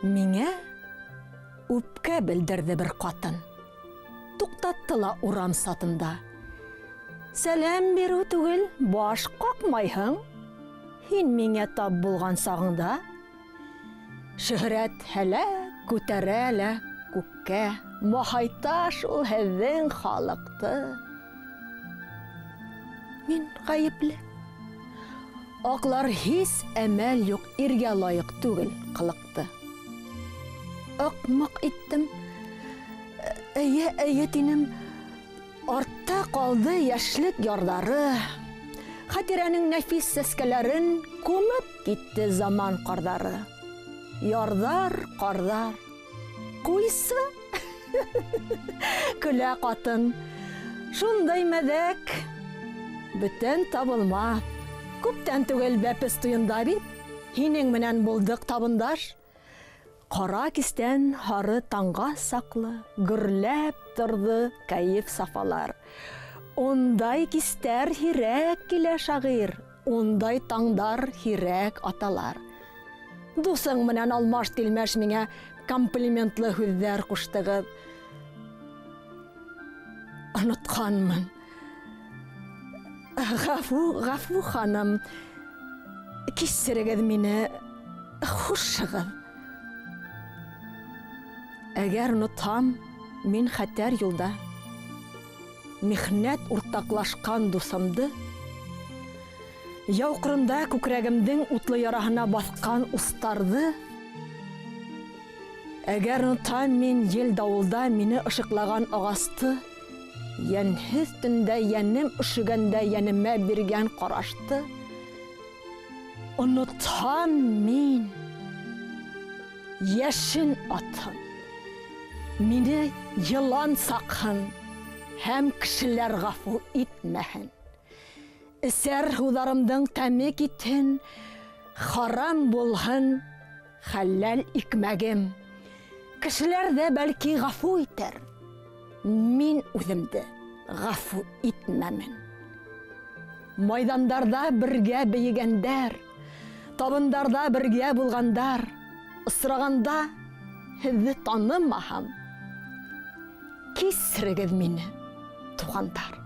Миңә үпкә белдерҙе бер ҡатын. Туҡтатты ла урам сатында. Сәләм биреү түгел, баш ҡаҡмайһың. Һин миңә тап булған сағыңда. Шөһрәт һәләк күтәрә лә күккә, маһайта шул һеҙҙең халыҡты. Мин ғәйепле. Аҡлар һис әмәл юҡ иргә лайыҡ түгел ҡылыҡты. Ыҡ-мыҡ иттем. Эйе, эйе тинем. Артта ҡалды йәшлек ярҙары. Хәтирәнең нәфис сәскәләрен күмеп китте заман ҡарҙары. Ярҙар, ҡарҙар. Ҡуйсы! Көлә ҡатын. Шундай мәҙәк. Бүтән табылмаҫ. Күптән түгел бәпес туйында бит. Һинең менән булдыҡ табындаш. Ҡара кистән һары таңға саҡлы гөрләп торҙо кәйеф-сафалар. Ундай кистәр һирәк килә, шағир, ундай таңдар һирәк аталар. Дуҫың менән алмаш-тилмәш миңә комплиментлы һүҙҙәр ҡуштығыҙ. Онотҡанмын. Ғәфү, ғәфү, ханым. Кисерегеҙ мине. Хушығыҙ. Әгәр онотһам, мин хәтәр юлда. Михнәт уртаҡлашҡан дуҫымды, яу ҡырында күкрәгемдең утлы яраһына баҫҡан устарҙы, әгәр онотһам мин ел-дауылда мине ышыҡлаған ағасты, йәнһеҙ төндә йәнем өшөгәндә йәнемә биргән ҡарашты, онотһам мин, йәшен атһын, мине йылан саҡһын һәм кешеләр ғәфү итмәһен. Эсәр һыуҙарымдың тәме китһен, харам булһын хәләл икмәгем. Кешеләр ҙә бәлки ғәфү итәр, мин үҙемде ғәфү итмәмен. Майҙандарҙа бергә бейегәндәр, табындарҙа бергә булғандар, осрағанда һеҙҙе танымаһам, кисерегеҙ мине, туғандар.